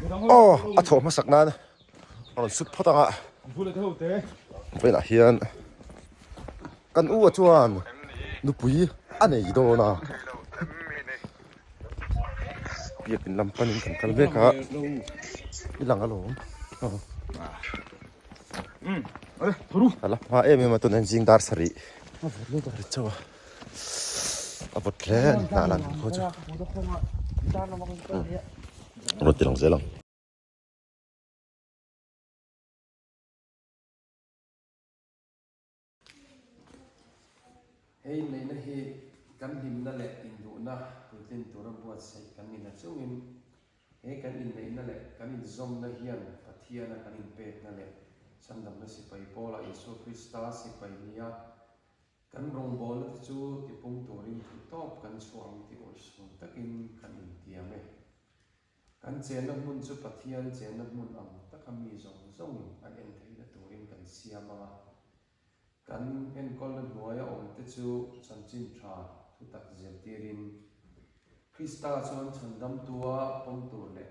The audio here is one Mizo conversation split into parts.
Aw a thawh hmasak nan a rawn sut phawt ang a vawiinah hian kan u a chuan nupui a nei dawn a biakin lam panin kan kal mek a i lang alawm aw a la hma em em a tunah hian zing dar sarih a ri chauh a a vawt hle a ni hnah lan khaw chu rawn ti lang zel ang. Hei neihna hi kan hlimna leh induhna puitlin tura buatsaih kan ni na chungin he kan inneihna leh kan inzawmna hian Pathiana kan inpekna leh Chhandamna Sipai Pawlah Isua Krista sipai nia Kan rawngbawlna te chu tipung turin theihtawp kan chhuah ang tih awihsum takin kan intiam e. Kan chenna hmun chu Pathian chenna hmun ang taka mi zawng zawngin an en theihna turin kan siam ang a. Kan enkawlna hnuaia awmte chu chanchin tha thutak zirtirin Krista chuan chhandamtua pawm tur leh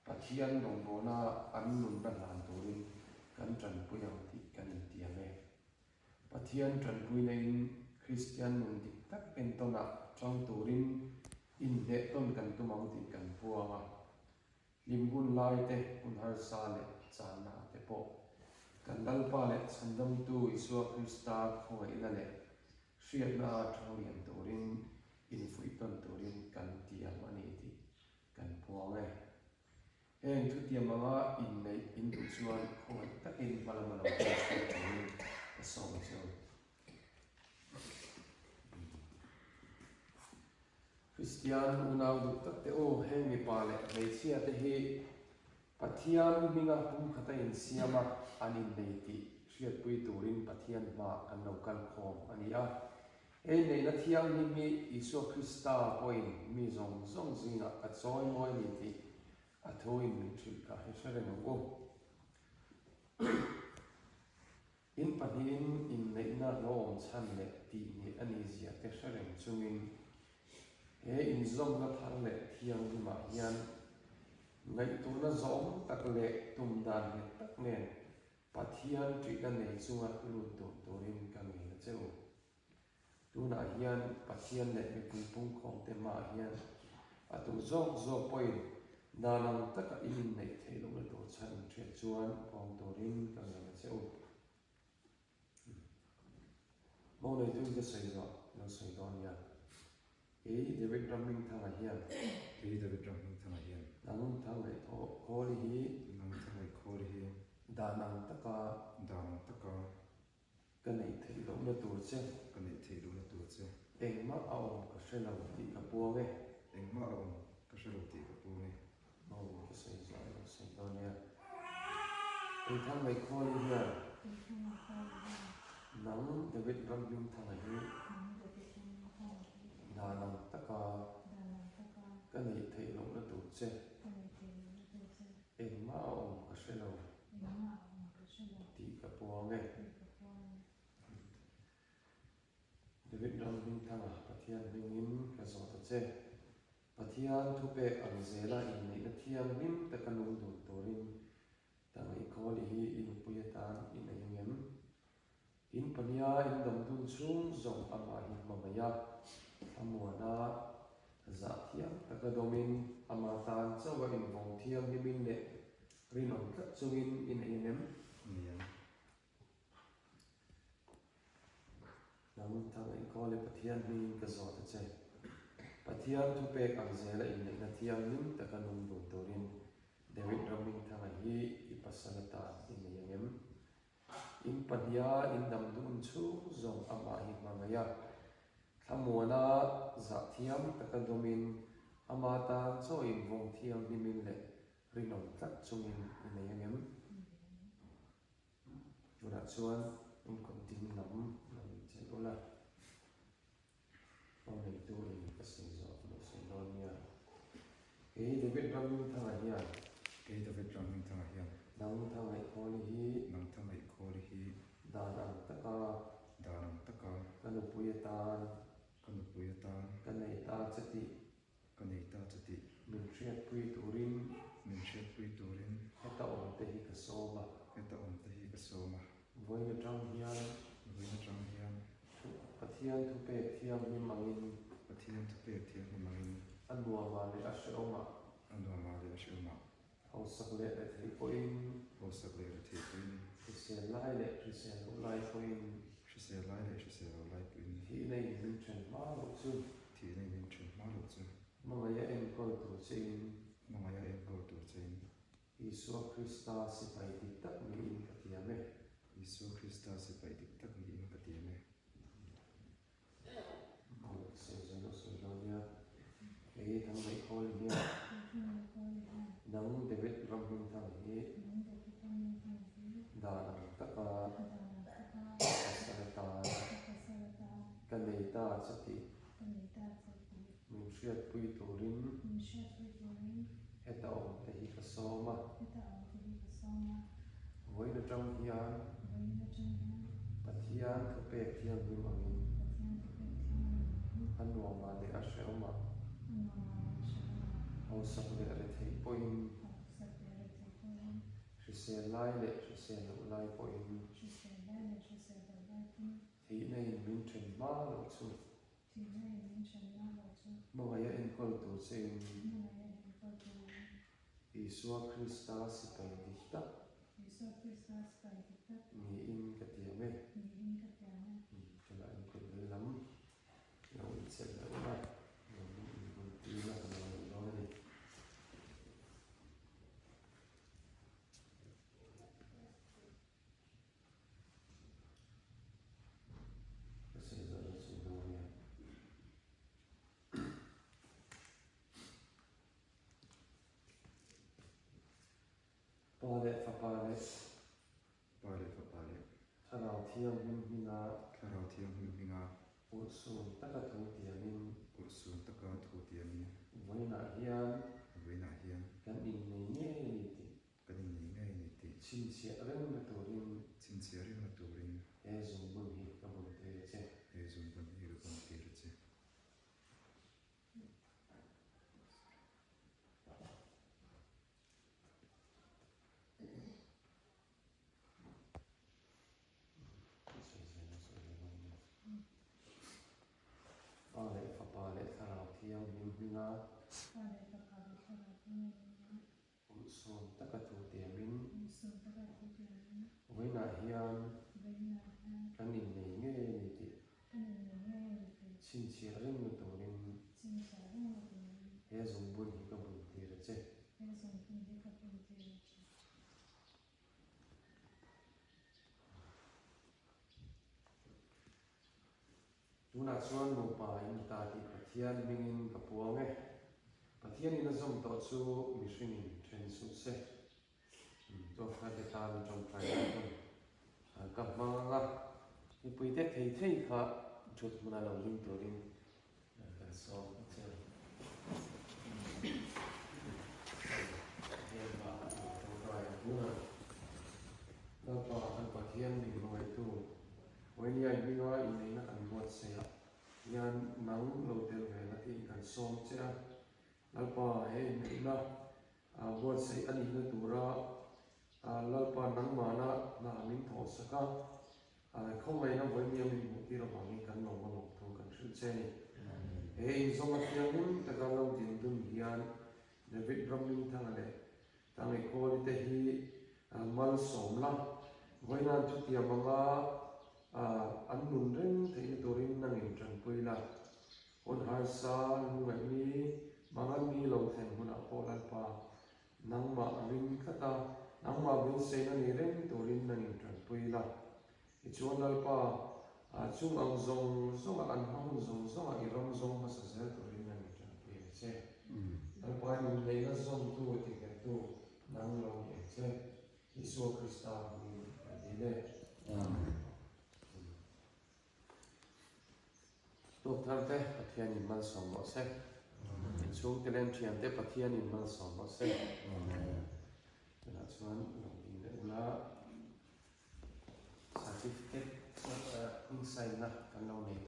Pathian rawngbawlna an nunna hlan turin kan tanpui ang tih kan intiam e. Pathian tanpuina in Kristian nun dik tak entawnah tang turin inhneh tawn kan tum ang tih kan puang a. Hlim hun lai te, hun harsa leh channa te pawh kan Lalpa leh Chhandamtu Isua Krista khawngaihna leh hriatna a thang lian turin infuih tawn turin kan tiam a ni tih kan puang e. Heng thutiam anga inneih in duh chuan khawngaih takin hma lama lo kal chhuak turin ka sawm a che u. Kristian unau duh tak te u, heng mipa leh hmeichhia te hi Pathian hminga pumkhata insiam a an innei tih hriatpui turin Pathian hmaah kan lo kal khawm a ni a. Hei neihna thianghlim hi Isua Krista pawhin mi zawng zawng zingah ka chawi mawi a ni tih a thuin min hrilh kha hi hre reng ang u. In pahnihin inneihna hlawhawm chhan leh tihngeh a ni zia te hre reng chungin he inzawmna thar leh thianghlimah hian ngaihtuahna zawm tak leh tum dan nghet tak nen Pathian ṭihna nei chunga lut dun turin ka ngen a che u. Tunah hian Pathian leh mipui pungkhawmte hmaah hian a tu zawk zawk pawhin dan ang taka in inneih theih lohna tur chhan in hriat chuan pawm turin ka ngen a che u. Mo neitu in ka sawi zawh lo sawi dawn nia. Kei David Ramhmingthanga hian. Kei David Ramhmingthanga hian. Nang Thangngaih Khawli hi. Nang Thangngaih Khawli hi. Dan ang taka. Dan ang taka. Ka neih theih lohna tur che. Ka neih theih lohna tur che. Engmah a awm ka hre lo tih ka puang e. Engmah a awm ka hre lo tih ka puang e. Aw ka sawi zawh ilo sawi dawn nia. Kei Thangngaih Khawli hian. Kei Thangngaih Khawli hian. Nang David Ramhmingthanga hi. Nang David Ramhmingthanga hi. Dan ang taka. Dan ang taka. Ka neih theih lohna tur che. Ka neih theih lohna tur che. Engmah a awm ka hre lo. Engmah a awm ka hre lo. Tih ka puang e. Tih ka puang e. David Ramhmingthanga Pathian hmingin ka zawt a che. Pathian thupek ang zela inneihna thianghlim taka nung dun turin Tangaihkhawli hi i nupui atan i nei ang em? In pahniha in dam dun chhung zawng amah hi hma mai a, a muana zah thiam taka dawmin ama tan chauha invawng thianghlimin leh rinawm tlat chungin i nei ang em? Nei ang. Nang Thangaihkhawli Pathian hmingin ka zawt a che. Pathian thupek ang zela inneihna thianghlim taka nung dun turin David Ramhmingthanga hi i pasal atan i nei ang em? In pahniha in dam dun chhung zawng amah hi hmangaih a, thlamuana zah thiam taka dawmin ama tan chaw invawng thianghlimin leh rinawm tlat chungin i nei ang em? Tunah chuan in kawt ding lam lo in chelh ula, aw neitu in ka sawi zawh lo sawi dawn nia. Kei David Ramhmingthanga hian. Kei David Ramhmingthanga hian. Nang Thangaihkhawli hi. Nang Thangaihkhawli hi. Dan ang taka. Dan ang taka. Ka nupui atan. Ka nupui atan. Ka nei ta che tih. Ka nei ta che tih. Min hriatpui turin. Min hriatpui. Vawiin atang hian. Vawiin atang hian. Pathian thupek thianghlim angin. Pathian thupek thianghlim angin. A nuamah leh a hrehawmah. A nuamah leh a hrehawmah. Hausak leh rethei pawhin. Hausak leh rethei pawhin. Hrisel lai leh hrisel loh lai pawhin. Hrisel lai leh hrisel loh lai pawhin. Thihna in min then hma loh chu. Thihna in min then hma loh chu. Hmangaih a enkawl tur chein. Hmangaih a enkawl tur chein. Isua Krista sipai dik tak niin ka tiam e. Isua Krista sipai dik tak niin ka tiam e. Kei Thangngaihkawl hian nang David Ramhmingthang hi dan ang taka pasal atan ka nei ta che tih min hriatpui turin heta awm te hi ka sawm a. Vawiin atang hian Pathian thupek thianghlim angin a nuamah leh a hrehawmah hausak leh retheih pawhin hrisel lai leh hrisel loh lai pawhin thihna in min then hma loh chu hmangaih a enkawl tur chein Isua Krista sipai dik tak niin ka tiam e. Tunah enkawl leh lam lo inchep leh ula, lo inbuntir la ka lo ngaih dawn a ni. Ka sawi zawh lo sawi dawn nia. Pa leh Fapa leh. Pa leh Fapa leh. Thlarau Thianghlim hminga. Thlarau Thianghlim hminga. Urhsun taka thu tiamin. Urhsun taka thu tiamin. Vawiinah hian. Vawiinah hian. Kan innei ngei a ni tih. Kan innei ngei a ni tih. Chhinchhiah rengna turin. Chhinchhiah rengna turin. He zungbun hi ka bun tir a che. He zungbun hi ka bun tir a che. Pa leh Fapa leh Thlarau Thianghlim hminga Ulhsawn taka thu tiamin vawiinah hian kan innei ngei a ni tih chhinchhiah rengna turin he zungbun hi ka bun tir a che. Tunah chuan nupa in ta tih Pathian hmingin ka puang e. Pathianin a zawm tawh chu mihringin then suh se. Tuakthar te tan tawngtai lai hun ka hmang ang a, mipuite thei thei kha thut hmuna lo ding turin kan sawm a che. Pathian pa tawngtai ang tunah Lalpa kan Pathian min hmangaihtu Wenia i hminga inneihna kan buatsaih ah hian nang lo tel ve la tiin kan sawm che a. Lalpa he inneihna buatsaih a nihna tura Lalpa nangmahna hna min thawhsak a, khawngaihna Wenia min hmuh tir avangin kan lawm a lawm thu kan hrilh che a ni. He inzawm a thianghlim taka lo din dun hian David Ramlingthanga leh Tangekawli te hi malsawm la, vawinan thutiam anga an nun reng theihna turin nangin tanpui la. Hun harsa lungngaih mi, mangan mi lo thlen hunah pawh Lalpa, nangmah ring tlat a, nangmah beiseina nei reng turin nangin tanpui la. Tichuan Lalpa, chung ang zawng zawnga an hma hun zawng zawnga i ram zawng hmasa zel turin nangin tanpui ang che. Lalpa i nunneihna zawmtu tinghettu nang lo ni ang che. Isua Krista hmingin kan dil e. Amen. Tawk thar te Pathianin malsawm rawh se. Chhungte leh thiante Pathianin malsawm rawh se. Tunah chuan lo ding leh ula certificate hming sign na kan lo nei.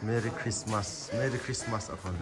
Merry Christmas Merry Christmas a rawn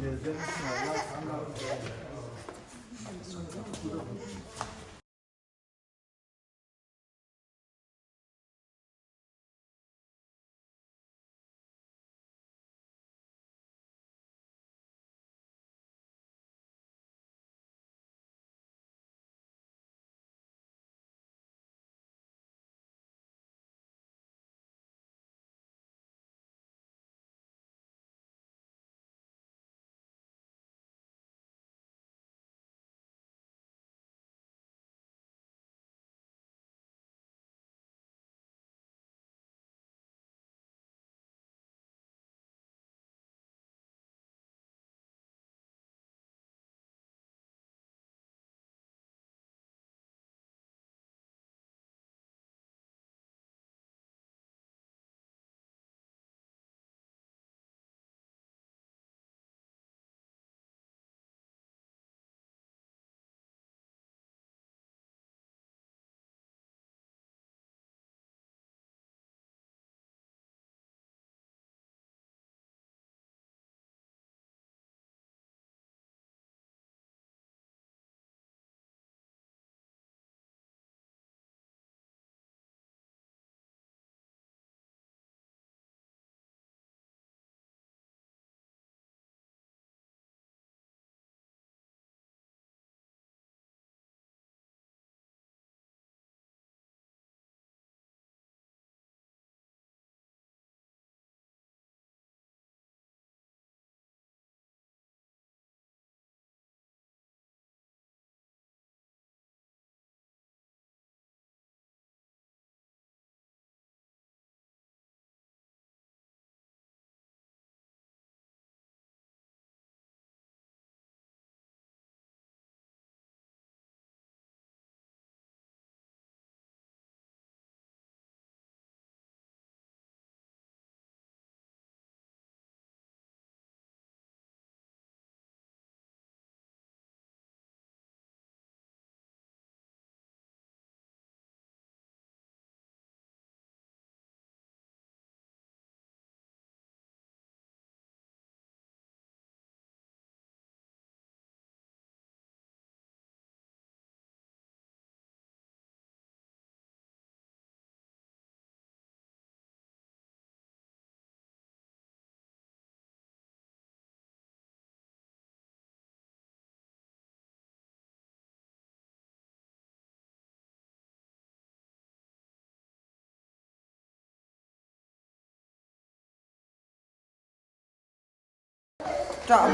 Tap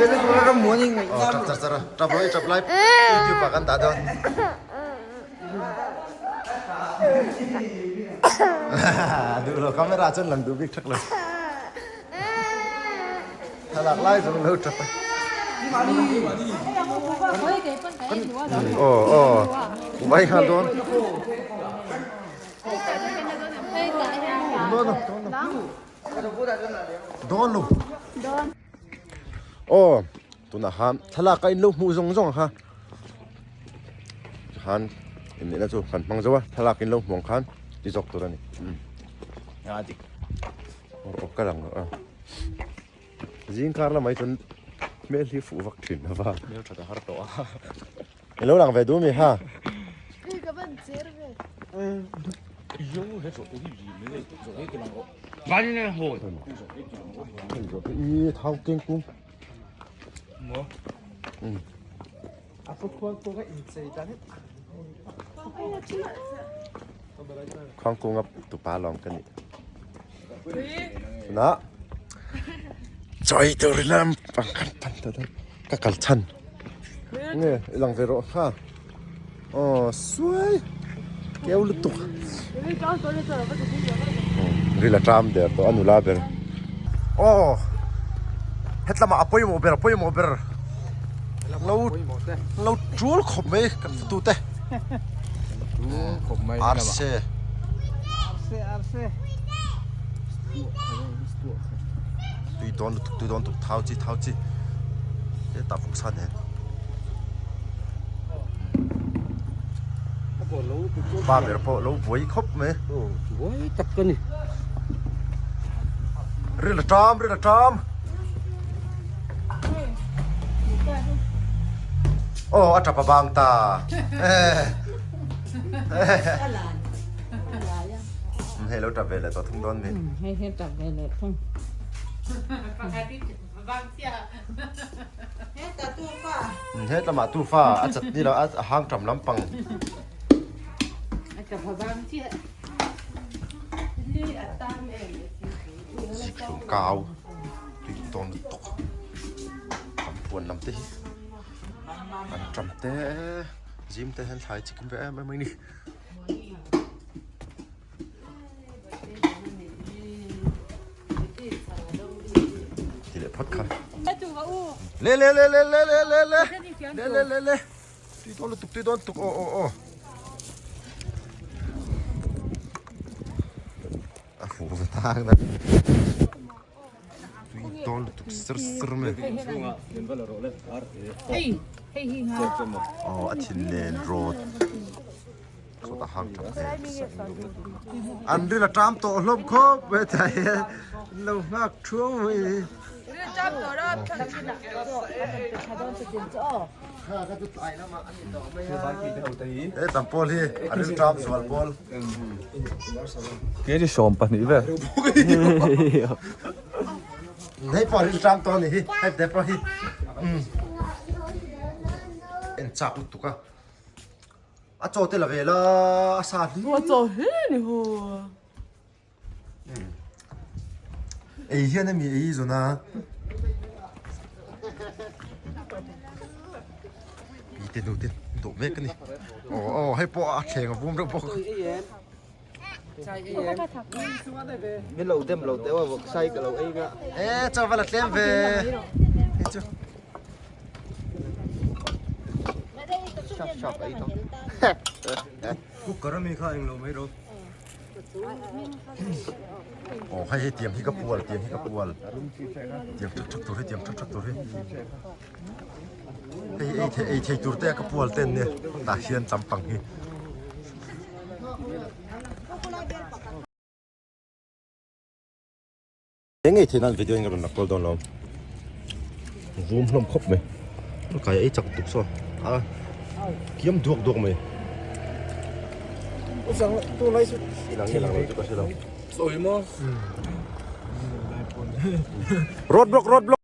char char a, tap lo i tap lai YouTube ah kan dah dawn. Duh lo camera cun lang duh bik thak lo. Thlalak lai zong lo tap. Oh oh. Vai khal dawn. Dawn lo, dawn lo. Dawn lo. Aw tunah khan thlalak a in lo hmuh zawng zawng kha khan inneihna chu kan hmang zo a thlalak in lo hmuh ang khan ti zawk tur a ni aw ka lang a zing kar lamah hi chuan hmel hi fuh vak thin lova hmel that a har tawh a i lo lang ve duh mi ha I thau keng kung. Khang kung a tupa lawng ka nih. Na. Choi tur lam pang kan pan ta dan. Ka kal chan. Nge ilang ve rawh ha. Aw suai keu lutuk ril a ṭam der tawh a nula ber aw hetlama a pawimawh ber a pawimawh ber lo lo ṭul khawp mai kan fatu te arse. Tui dawn lutuk tui dawn lutuk thau chi thau chi hetah vawksa nen pa ber pawh lo buai khawp mai buai tak ka ni ril a ṭam ril a ṭam aw a ṭap a bang ta Hei lo tap ve leh tawh thung dawn mi. Hei hi tap ve leh thung. He lamah tufa a chat ni lo a hang tam lampang. Zikhlum kau tui tawn lutuk an puan lam te hi an tam te zim te hian thlai chikim ve em em mai ni. Ti leh phawt kha. Le le le le le le le le le le le le tui dawn lutuk tui dawn lutuk aw aw aw a fuh ve ta ang Tui dawn lutuk sir sir mai. Aw a thin nen rawt sawtah hang tha hle. An ril a ṭam tawh hlawm khawp mai hetah hian an lo nghak thuau mai. He tam pawl hi a ril ṭam zual pawl. Kg 12 vel. Hei pawh ril ṭam tawh a ni hi, hei te pawh hi en chak lutuk a, a chaw te la ve la a sa hli. A chaw hle ni hu. Ei hian ami ei zawn a. Pi te nu te dawh mek a ni. Aw aw hei pawh a thleng a vum reuh bawk. Min lo dem lo teuh a vawk sai ka lo ei nga. E chaw va la tlem ve. Hei chu. Shap shap ei tawh. Cooker ami kha englo mai rawh. Aw hei hei tiang hi ka pual tiang hi ka pual tiang thak thak tur hi tiang thak thak tur hi hei ei thei ei thei tur te a ka pual te an nia tah hian champang hi. Eng ngei theih nan video in ka rawn la kawl dawn lo vum hlawm khawp mai kai ei chak tuk saw a kiam duak duak mai ilang ilang lo chu ka hre lo road block road block.